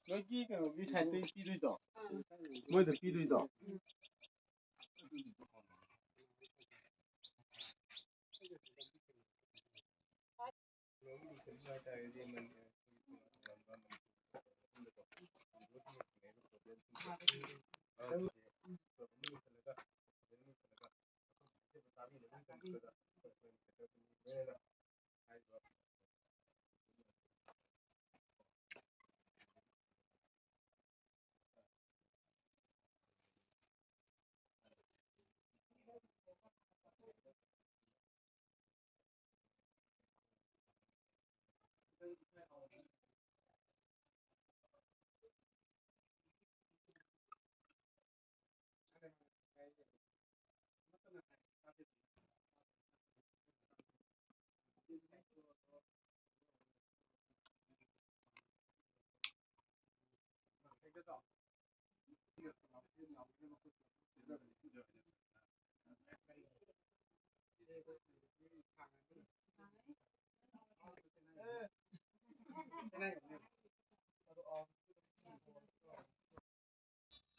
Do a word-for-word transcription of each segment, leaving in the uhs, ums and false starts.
ꯅꯣꯏꯒꯤ ꯀꯩꯅꯣꯒꯤ ꯁꯥꯏꯠꯇꯒꯤ ꯄꯤꯗꯣꯏꯗꯣ, ꯃꯣꯏꯗ ꯄꯤꯗꯣꯏꯗꯣ꯫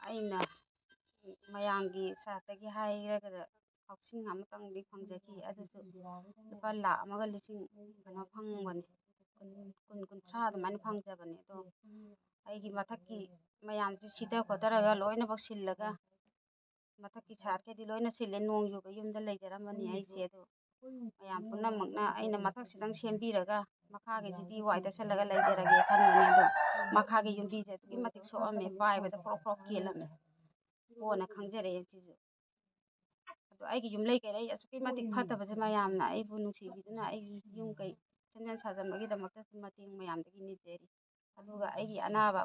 ꯑꯩꯅ ꯃꯌꯥꯝꯒꯤ ꯁꯥꯏꯠꯇꯒꯤ ꯍꯥꯏꯔꯒꯗ ꯍꯥꯎꯁꯤꯡ ꯑꯃꯇꯪꯗꯤ ꯐꯪꯖꯈꯤ꯫ ꯑꯗꯨꯁꯨ ꯂꯨꯄꯥ ꯂꯥꯈ ꯑꯃꯒ ꯂꯤꯁꯤꯡ ꯀꯩꯅꯣ ꯐꯪꯕꯅꯤ, ꯀꯨꯟ, ꯀꯨꯟ, ꯀꯨꯟꯊ꯭ꯔꯥ ꯑꯗꯨꯃꯥꯏꯅ ꯐꯪꯖꯕꯅꯦ꯫ ꯑꯗꯣ ꯑꯩꯒꯤ ꯃꯊꯛꯀꯤ ꯃꯌꯥꯝꯁꯤ ꯁꯤꯗ ꯈꯣꯠꯊꯔꯒ ꯂꯣꯏꯅꯃꯛ ꯁꯤꯜꯂꯒ, ꯃꯊꯛꯀꯤ ꯁꯥꯠꯈꯩꯗꯤ ꯂꯣꯏꯅ ꯁꯤꯜꯂꯦ꯫ ꯅꯣꯡ ꯌꯨꯕ ꯌꯨꯝꯗ ꯂꯩꯖꯔꯝꯕꯅꯤ ꯑꯩꯁꯦ꯫ ꯑꯗꯣ ꯃꯌꯥꯝ ꯄꯨꯝꯅꯃꯛꯅ ꯑꯩꯅ ꯃꯊꯛꯁꯤꯗꯪ ꯁꯦꯝꯕꯤꯔꯒ ꯃꯈꯥꯒꯤꯁꯤꯗꯤ ꯋꯥꯏ ꯇꯩꯁꯜꯂꯒ ꯂꯩꯖꯔꯒꯦ ꯈꯟꯕꯅꯦ꯫ ꯑꯗꯣ ꯃꯈꯥꯒꯤ ꯌꯨꯝꯕꯤꯁꯦ ꯑꯗꯨꯛꯀꯤ ꯃꯇꯤꯛ ꯁꯣꯛꯑꯝꯃꯦ, ꯄꯥꯏꯕꯗ ꯄ꯭ꯔꯣꯛ ꯄ꯭ꯔꯣꯛ ꯀꯦꯜꯂꯝꯃꯦ꯫ ꯀꯣꯟꯅ ꯈꯪꯖꯔꯛꯑꯦ ꯁꯤꯁꯨ꯫ ꯑꯗꯣ ꯑꯩꯒꯤ ꯌꯨꯝꯂꯩ ꯀꯩꯔꯩ ꯑꯁꯨꯛꯀꯤ ꯃꯇꯤꯛ ꯐꯠꯇꯕꯁꯦ ꯃꯌꯥꯝꯅ ꯑꯩꯕꯨ ꯅꯨꯡꯁꯤꯕꯤꯗꯨꯅ ꯑꯩꯒꯤ ꯌꯨꯝ ꯀꯩ ꯁꯦꯝꯖꯤꯟ ꯁꯥꯖꯤꯟꯕꯒꯤꯗꯃꯛꯇꯁꯨ ꯃꯇꯦꯡ ꯃꯌꯥꯝꯗꯒꯤ ꯅꯤꯖꯔꯤ꯫ ꯑꯗꯨꯒ ꯑꯩꯒꯤ ꯑꯅꯥꯕ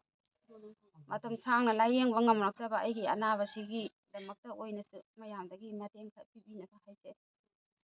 ꯃꯇꯝ ꯁꯥꯡꯅ ꯂꯥꯌꯦꯡꯕ ꯉꯝꯂꯛꯇꯕ ꯑꯩꯒꯤ ꯑꯅꯥꯕꯁꯤꯒꯤꯗꯃꯛꯇ ꯑꯣꯏꯅꯁꯨ ꯃꯌꯥꯝꯗꯒꯤ ꯃꯇꯦꯡ ꯈꯔ ꯄꯤꯕꯤꯅꯕ ꯍꯥꯏꯖꯔꯤ꯫